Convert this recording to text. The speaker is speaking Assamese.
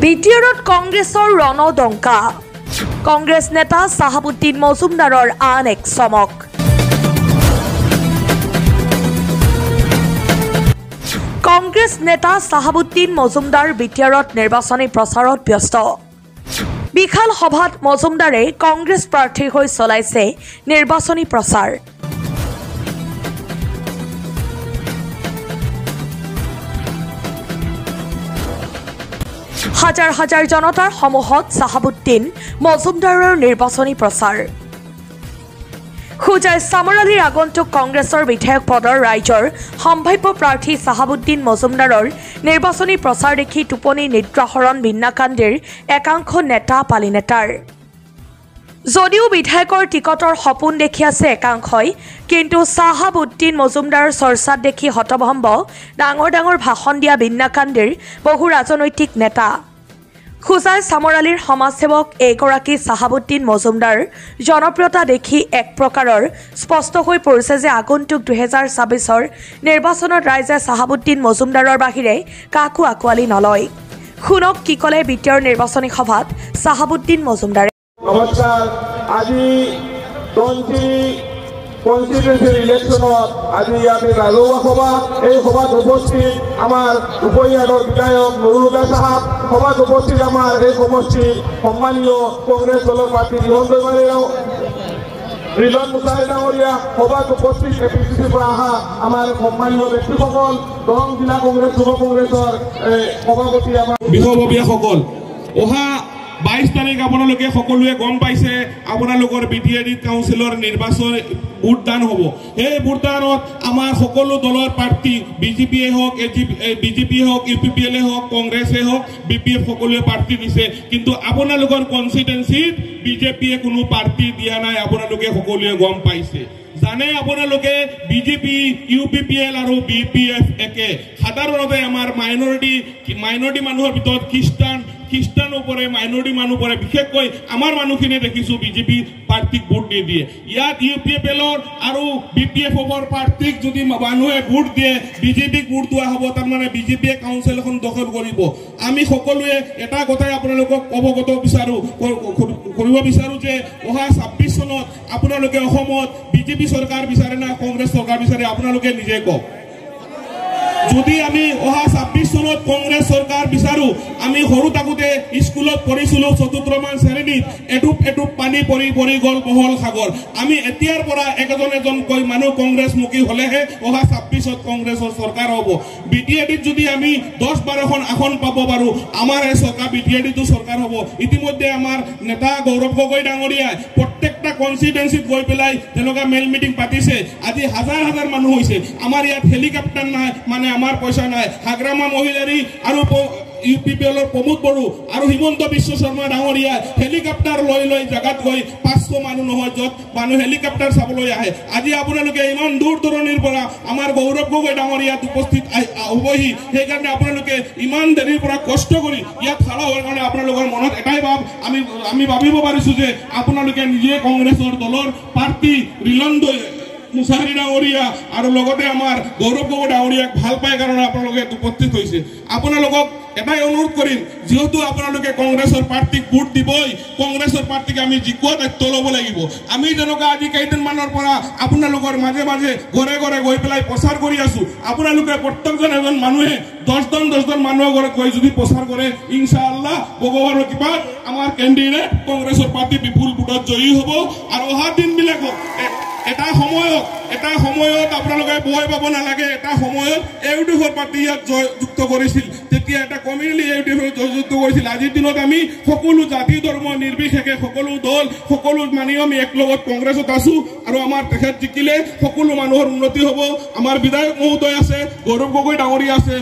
বিটিআৰত কংগ্ৰেছৰ ৰণদংকা। কংগ্ৰেছ নেতা চাহাবুদ্দিন মজুমদাৰৰ আন এক চমক। কংগ্ৰেছ নেতা চাহাবুদ্দিন মজুমদাৰ বিটিআৰত নিৰ্বাচনী প্ৰচাৰত ব্যস্ত। বিশাল সভাত মজুমদাৰে কংগ্ৰেছ প্ৰাৰ্থীৰ হৈ চলাইছে নিৰ্বাচনী প্ৰচাৰ। হাজাৰ হাজাৰ জনতাৰ সমূহত চাহাবুদ্দিন মজুমদাৰৰ নিৰ্বাচনী প্ৰচাৰ। হোজাই চামৰালীৰ আগন্তুক কংগ্ৰেছৰ বিধায়ক পদৰ ৰাইজৰ সম্ভাৱ্য প্ৰাৰ্থী চাহাবুদ্দিন মজুমদাৰৰ নিৰ্বাচনী প্ৰচাৰ দেখি টোপনি নিদ্ৰাহৰণ বিন্নাকান্দিৰ একাংশ নেতা পালিনেতাৰ। যদিও বিধায়কৰ টিকটৰ সপোন দেখি আছে একাংশই, কিন্তু চাহাবুদ্দিন মজুমদাৰৰ চৰ্চাত দেখি হতভম্ব ডাঙৰ ডাঙৰ ভাষণ দিয়া বিন্নাকান্দিৰ বহু ৰাজনৈতিক নেতা। হোজাই চামৰালীৰ সমাজসেৱক এইগৰাকী চাহাবুদ্দিন মজুমদাৰ জনপ্ৰিয়তা দেখি এক প্ৰকাৰৰ স্পষ্ট হৈ পৰিছে যে আগন্তুক 2026ৰ নিৰ্বাচনত ৰাইজে চাহাবুদ্দিন মজুমদাৰৰ বাহিৰে কাকো আঁকোৱালি নলয়। শুনক কি ক'লে বিটিআৰ নিৰ্বাচনী সভাত চাহাবুদ্দিন মজুমদাৰে। নমস্কাৰ, আজি কনষ্টিটুৱেঞ্চি ইলেকশ্যনত আজি ইয়াতে ৰাজহুৱা সভা, এই সভাত উপস্থিত আমাৰ উপৰিয়ালৰ বিধায়ক নুৰুল হুদা চাহাব, সভাত উপস্থিত আমাৰ এই সমষ্টিৰ সন্মানীয় কংগ্ৰেছ দলৰ প্ৰাৰ্থী ৰিহন দৈমাৰী, ৰিলন মুছাহাৰী ডাঙৰীয়া, সভাত উপস্থিত এ পি চি চিৰ পৰা অহা আমাৰ সন্মানীয় ব্যক্তিসকল, দৰং জিলা কংগ্ৰেছ যুৱ কংগ্ৰেছৰ সভাপতি আমাৰ বিষয়ববীয়াসকল, অহা 22 তাৰিখ আপোনালোকে সকলোৱে গম পাইছে আপোনালোকৰ বি টি এ ডি কাউন্সিলৰ নিৰ্বাচন ভোটদান হ'ব। সেই ভোটদানত আমাৰ সকলো দলৰ প্ৰাৰ্থী, বি জে পিয়ে হওক, এ জি বি জে পিয়ে হওক, ইউ পি পি এলে হওক, কংগ্ৰেছে হওক, বি পি এফ সকলোৱে প্ৰাৰ্থী দিছে। কিন্তু আপোনালোকৰ কনষ্টিটুৱেঞ্চিত বি জে পিয়ে কোনো প্ৰাৰ্থী দিয়া নাই, আপোনালোকে সকলোৱে গম পাইছে। জানে আপোনালোকে B J P, U P P L আৰু বি পি এফ একে। সাধাৰণতে আমাৰ মাইনৰিটি মানুহৰ ভিতৰত খ্ৰীষ্টান পৰে, মাইনৰিটি মানুহ পৰে, বিশেষকৈ আমাৰ মানুহখিনিয়ে দেখিছোঁ বিজেপি প্ৰাৰ্থীক ভোট নিদিয়ে। ইয়াত ইউ পি এফ এলৰ আৰু বি পি এফৰ প্ৰাৰ্থীক যদি মানুহে ভোট দিয়ে, বিজেপিক ভোট দিয়া হ'ব, তাৰমানে বিজেপিয়ে কাউন্সিল এখন দখল কৰিব। আমি সকলোৱে এটা কথাই আপোনালোকক অৱগত কৰিব বিচাৰোঁ যে অহা 26 চনত আপোনালোকে অসমত বিজেপি চৰকাৰ বিচাৰে না কংগ্ৰেছ চৰকাৰ বিচাৰে, আপোনালোকে নিজে কওক। যদি আমি অহা 26 চনত কংগ্ৰেছ চৰকাৰ বিচাৰো, আমি সৰু থাকোঁতে স্কুলত পঢ়িছিলোঁ চতুৰ্থমান শ্ৰেণীত, এটোপ এটোপ পানী পৰি পৰি গ'ল বহল সাগৰ। আমি এতিয়াৰ পৰা এজন এজনকৈ মানুহ কংগ্ৰেছমুখী হ'লেহে অহা 26ত কংগ্ৰেছৰ চৰকাৰ হ'ব। বি টি এ ডিত যদি আমি 10-12খন আসন পাব পাৰোঁ, আমাৰ এই চৰকাৰ বি টি এ ডিতো চৰকাৰ হ'ব। ইতিমধ্যে আমাৰ নেতা গৌৰৱ গগৈ ডাঙৰীয়াই প্ৰত্যেকটা কনষ্টিটুৱেঞ্চিত গৈ পেলাই তেনেকুৱা মেল মিটিং পাতিছে। আজি হাজাৰ হাজাৰ মানুহ হৈছে। আমাৰ ইয়াত হেলিকপ্টাৰ নাই, মানে আমাৰ পইচা নাই। হাগ্ৰামা মহিলাৰী আৰু ইউ পি পি এলৰ প্ৰমোদ বড়ো আৰু হিমন্ত বিশ্ব শৰ্মা ডাঙৰীয়াই হেলিকপ্টাৰ লৈ লৈ জেগাত গৈ 500 মানুহ নহয়, য'ত মানুহ হেলিকপ্টাৰ চাবলৈ আহে। আজি আপোনালোকে ইমান দূৰ দূৰণিৰ পৰা আমাৰ গৌৰৱ গগৈ ডাঙৰীয়াত উপস্থিত হ'বহি, সেইকাৰণে আপোনালোকে ইমান দেৰিৰ পৰা কষ্ট কৰি ইয়াত খাৰা হোৱাৰ কাৰণে আপোনালোকৰ মনত এটাই ভাৱ আমি ভাবিব পাৰিছোঁ যে আপোনালোকে নিজে কংগ্ৰেছৰ দলৰ প্ৰাৰ্থী ৰিলন মুছাহাৰী ডাঙৰীয়া আৰু লগতে আমাৰ গৌৰৱ গগৈ ডাঙৰীয়াক ভাল পায় কাৰণে আপোনালোকে উপস্থিত হৈছে। আপোনালোকক এটাই অনুৰোধ কৰিম, যিহেতু আপোনালোকে কংগ্ৰেছৰ প্ৰাৰ্থীক ভোট দিবই, কংগ্ৰেছৰ প্ৰাৰ্থীক আমি জিকোৱা দায়িত্ব ল'ব লাগিব। আমি যেনেকুৱা আজি কেইদিনমানৰ পৰা আপোনালোকৰ মাজে মাজে ঘৰে ঘৰে গৈ পেলাই প্ৰচাৰ কৰি আছোঁ, আপোনালোকে প্ৰত্যেকজন এজন মানুহে দহজন দহজন মানুহৰ ঘৰত গৈ যদি প্ৰচাৰ কৰে, ইনশাআল্লাহ ভগৱানৰ কৃপাত আমাৰ কেণ্ডিডেট কংগ্ৰেছৰ প্ৰাৰ্থী বিপুল ভোটত জয়ী হ'ব। আৰু অহা দিনবিলাকত এটা সময়ত আপোনালোকে ভয় পাব নালাগে। এটা সময়ত এ ইউ ডি এফৰ পাৰ্টি ইয়াত জয়যুক্ত কৰিছিল, তেতিয়া এটা কমিউনিটি এ ইউ ডি এফৰ জয়যুক্ত কৰিছিল। আজিৰ দিনত আমি সকলো জাতি ধৰ্ম নিৰ্বিশেষে সকলো দল সকলো মানি আমি একলগত কংগ্ৰেছত আছোঁ আৰু আমাৰ তেখেত জিকিলে সকলো মানুহৰ উন্নতি হ'ব। আমাৰ বিধায়ক মহোদয় আছে, গৌৰৱ গগৈ ডাঙৰীয়া আছে।